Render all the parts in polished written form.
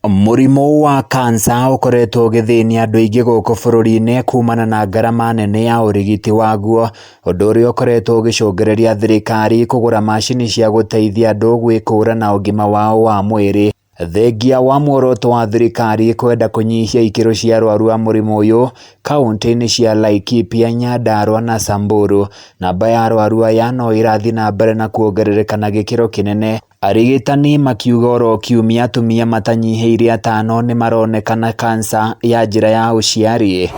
Mũrimũ wa kansa ũkoretwo ũgĩthĩnia andũ aingĩ gũkũ bũrũri-inĩ kumana na ngarama nene ya ũrigiti waguo, ũndũ ũrĩa ũkoretwo ũgĩcũngĩrĩria thirikari kũgũra macini cia gũteithia andũ gwĩkũra na ũgima wao wa mwĩrĩ. Thengia wa muoroto wa thirikari kwenda kũnyihia ikĩro cia arwaru a mũrimũ ũyũ kauntĩ-inĩ cia Laikipia, Nyandarua na Samburu, namba ya arwaru aya no ĩrathiĩ na mbere na kuongerereka na gĩkĩro kĩnene. Arigitani makiuga oro kiumia atumia matanyihĩire atano nĩmaronekana kansa ya njĩra ya ũciari.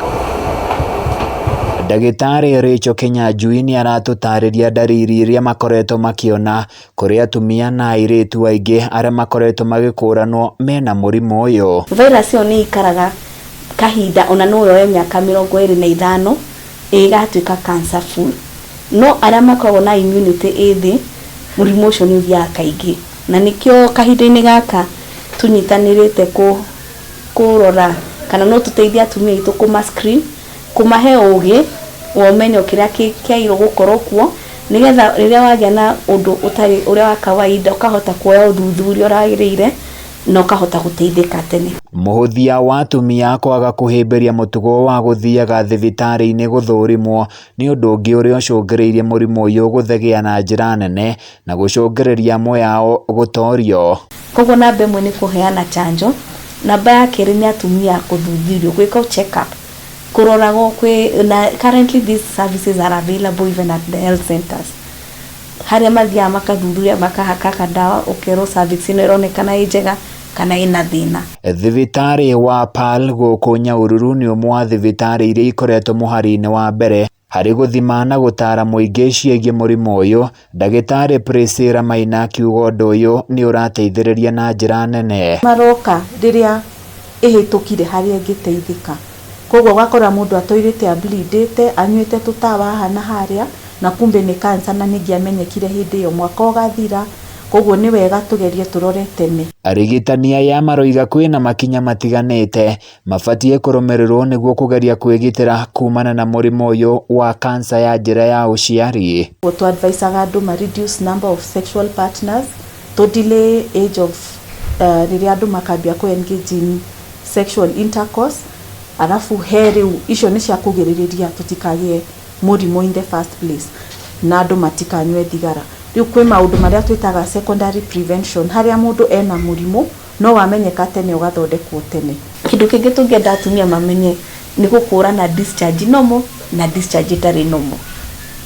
Ndagĩtarĩ Rachel Kinyanjui nĩaratũtarĩria ndariri iria makoretwo makĩona kũrĩ atumia na airĩtu aingĩ arĩa makoretwo magĩkũranwo mena mũrimũ ũyũ. Virus ĩyo nĩ ĩikaraga kahinda ona no yoe mĩaka 25 ĩgĩgatuĩka cancer full. No arĩa makoragwo na immunity ĩ thĩ, mũrimũ ũcio nĩ ũthiaga kaingĩ. Na nĩkĩo kahinda-inĩ gaka tũnyitanĩrĩte kũrora kana no tũteithie atumia aitũ kũma screen, kũmahe ũgĩ wa ũmenyo kĩrĩa kĩagĩrĩirwo gũkorwo kuo, nĩgetha rĩrĩa wagĩa na ũndũ ũtarĩ ũrĩa wa kawaida ũkahota kuoya ũthuthuria ũrĩa wagĩrĩire na ũkahota gũteithĩka tene. Mũhũthia wa atumia kwaga kũhĩmbĩria mũtugo wa gũthiaga thibitarĩ-inĩ gũthũrimwo nĩ ũndũ ũngĩ ũrĩa ũcũngĩrĩirie mũrimũ ũyũ gũthegea na njĩra nene na gũcũngĩrĩria amwe ao gũtorio. Koguo namba ĩmwe nĩ kũheana chanjo, namba ya kerĩ nĩ atumia gũthuthurio, gwĩkwo check up, kũroragwo kwĩ na currently these services are available even at the health centers, harĩa mathiaga makathuthuria, makahaka kadawa, ũkerwo cervix ĩno ĩronekana ĩ njega kana ĩna thĩna. Thibitarĩ wa Pearl gũkũ Nyahururu nĩ ũmwe wa thibitarĩ iria ikoretwo mũhari-inĩ wa mbere harĩ gũthima na gũtara mũingĩ ciĩgiĩ mũrimũ ũyũ. Ndagĩtarĩ Priscilla Maina akiuga ũndũ ũyũ nĩ ũrateithĩrĩria na njĩra nene. Maroka rĩrĩa ĩhĩtũkire harĩa ĩngĩteithĩka, koguo ũgakora mũndũ atũirĩte ableedĩte, anyuĩte tũtawa haha na harĩa, na kumbe nĩ cancer na nĩngĩamenyekire hĩndĩ ĩyo mwaka ũgathira. Koguo nĩ wega tũgerie tũrore tene. Arigitani aya maroiga kwĩna makinya matiganĩte mabatiĩ kũrũmĩrĩrwo nĩguo kũgeria kwĩgitĩra kumana na mũrimũ ũyũ wa kansa ya njĩra ya ũciari. Tũ advisaga andũ ma reduce number of sexual partners, to delay age of rĩrĩa andũ makambia kũ engage in sexual intercourse, arabu he rĩu icio nĩ cia kũgirĩrĩria tũtikagĩe mũrimũ in the first place, na andũ matikanyue thigara. Rĩu kwĩ maũndũ marĩa twĩtaga secondary prevention, harĩa mũndũ ena mũrimũ no wamenyeka tene ũgathondekwo tene. Kĩndũ kĩngĩ tũngĩenda atumia mamenye nĩ gũkũrana discharge normal na discharge ĩtarĩ normal.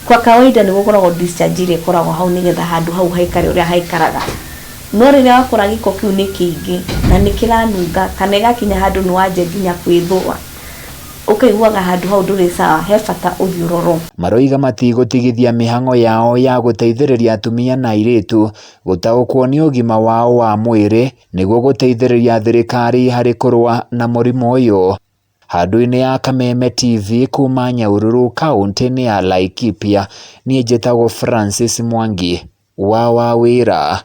Kwa kawaida nĩ gũkoragwo discharge ĩrĩa ĩkoragwo hau nĩgetha handũ hau haikare ũrĩa haikaraga, no rĩrĩa wakora gĩko kĩu nĩ kĩingĩ na nĩ kĩranunga kana ĩgakinya handũ nĩ wanjia nginya kwĩthũa, ũkaiguaga handũ hau ndũrĩ sawa, he bata ũthiĩ ũrorwo. Maroiga matigũtigithia mĩhang'o yao ya gũteithĩrĩria atumia na airĩtu gũtaũkwo nĩ ũgima wao wa mwĩrĩ nĩguo gũteithĩrĩria thirikari harĩ kũrũa na mũrimũ ũyũ. Handũ-inĩ ya Kameme TV kuma Nyahururu kauntĩ-inĩ ya Laikipia, niĩ njĩtagwo Francis Mwangi wa Wawĩra.